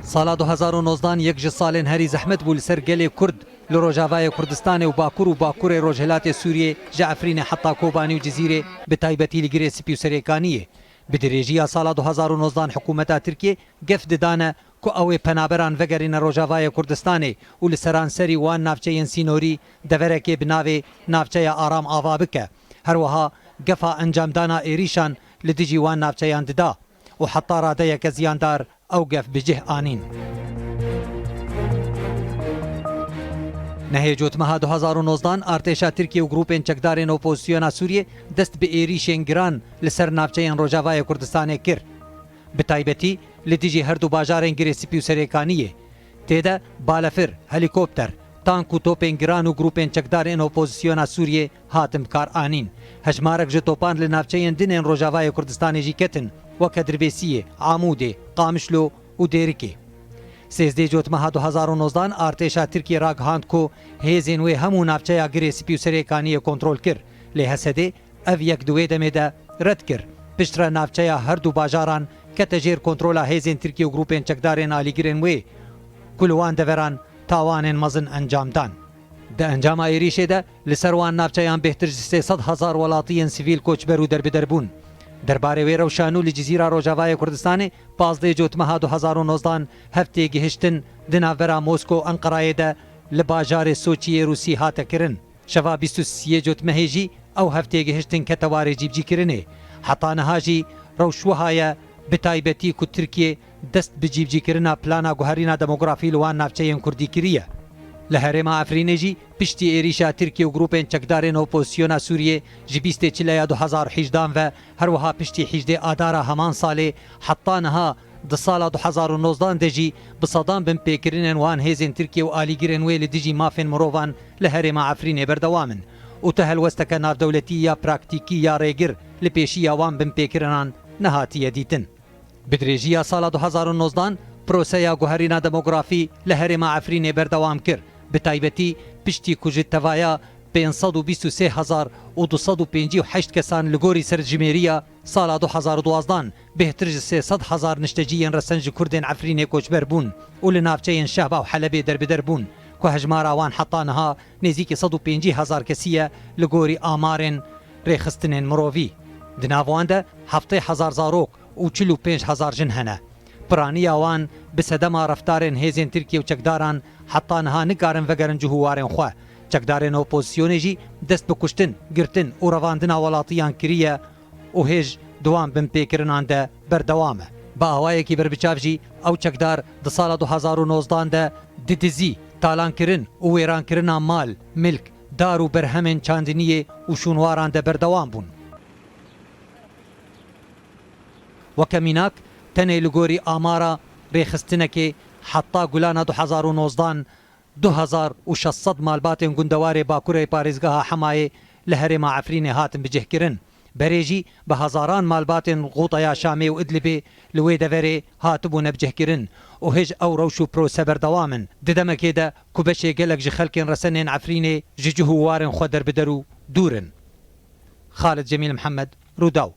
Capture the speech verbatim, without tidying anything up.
Sala du hezar û nozdan yek ji salên herî zehmet bû li ser gelê Kurd li Rojavayê Kurdistanê û Bakur û Bakurê Rojhilatê Sûriyê, ji Efrînê heta Kobanî û Cizîrê, bi taybetî li Girê Spî û Serêkaniyê. Bi dirêjiya sala du hezar û nozdan hikûmeta Tirkiyê gef didane ku ew ê penaberan vegerîne Rojavayê Kurdistanê û li seranserî wan navçeyên sînorî deverekê bi navê Navçeya Aram ava bike. Her wiha gefa encamdana êrîşan li dijî wan navçeyan dida û heta radeyeke ziyandar ew gef bi cih anîn. Nehê Cotmeha du hezar û nozdan artêşa Tirkiyê û grûpên çekdarên opozisyona Sûriyê dest bi êrîşên giran li ser navçeyên Rojavayê Kurdistanê kir. Bi taybetî li dijî her du bajarên Girê Spî û Serêkaniyê. Tê de balefir, helîkopter, tank û topên giran û grûpên çekdarên opozisyona Sûriyê hatin bi kar anîn. Hejmarek ji topan li navçeyên din ên Rojavayê Kurdistanê jî ketin, weke Dirbêsiyê, Amûdê, Qamişlo û Dêrikê. Sêzdê Cotmeha du hezar û nozdan artêşa Tirkiyê ragihand ku hêzên wê hemû navçeya Girê Spî û Serêkaniyê kontrol kir. Lê H S D ev yek di wê demê de red kir. Piştre navçeya her du bajaran kete jêr kontrola hêzên Tirkiyê û grûpên çekdarên alîgirên wê ku li wan deveran tawanên mezin encam dan. Di encama êrîşê de li ser wan navçeyan bêhtir ji sê sed hezar welatiyên sivîl koçber û derbider bûn. Derbarê wê rewşa nû li Cizîra Rojavayê Kurdistanê pazdeh Cotmeha du hezar û nozdan hev têgihiştin di navbera Mosko û Enqerayê de li bajarê Soçiyê Rûsî hate kirin. Şeva bîst û siyê Cotmehê jî ew hev têgihiştin kete warê cîbicîkirinê. Heta niha jî rewş wiha ye, bi taybetî ku Tirkiye dest bi cîbicîkirina plana guherîna demografî li wan navçeyên kurdî kiriye. Li herêma Efrînê jî piştî êrîşa Tirkiye û grûpên çekdarên opozisyona Sûriyê ji bîstê Çileya du hezar û hejdan ve, her wiha piştî hîjdê Adara heman salê, heta niha di sala du hezar û nozdan de jî bi sedan binpêkirinên wan hêzên Tirkiye û alîgirên wê li dijî mafên mirovan li herêma Efrînê berdewam in û tu helwesteke navdewletî ya praktîkî ya rêgir li pêşiya wan binpêkirinan nehatiye dîtin. Bi dirêjiya sala du hezar û nozdan proseya guherîna demografî li herêma Efrînê berdewam kir. Bi taybetî piştî ku ji tevaya pênc sed û bîst û sê hezar û du sed û pêncî û heşt kesan li gorî serjimêriya sala du hezar û duwazdan bêhtir ji sê sed hezar niştecî yên resen ji Kurdên Efrînê koçber bûn û li navçeyên Şehba û Helebê derbider bûn, ku hejmara wan heta niha nêzîkî sed û pêncî hezar kesî ye li gorî amarên rêxistinên mirovî. Di nav wan de heftê hezar zarok û çil û pênc hezar jin hene. Piraniya wan bi sedema reftarên hêzên Tirkiye û çekdaran heta niha nikarin vegerin cih û warên xwe. Çekdarên opozisyonê jî dest bi kuştin, girtin û revandina welatiyan kiriye û hêj di wan binpêkirinan de berdewam e. Bi awayekî berbiçav jî ew çekdar di sala du hezar û nozdan de di dizî, talankirin û wêrankirina mal, milk, dar û berhemên çandiniyê û şûnwaran de berdewam bûn. Weke mînak, tenê li gorî amara rêxistinekê heta Gulana du hezar û nozdan, du hezar û şeş sed malbatên gundewarê bakurê parêzgeha Hemayê li herêma Efrînê hatin bicihkirin. Berê jî bi hezaran malbatên Xûtaya Şamê û Idlibê li wê deverê hatibûne bicihkirin û hêj ew rewş û prose berdewam in. Di demekê de ku beşê gelek ji xelkên resenên Efrînê ji cih û warên xwe derbider û dûr in. Xalid Cemîl Mihemed, Rûdaw.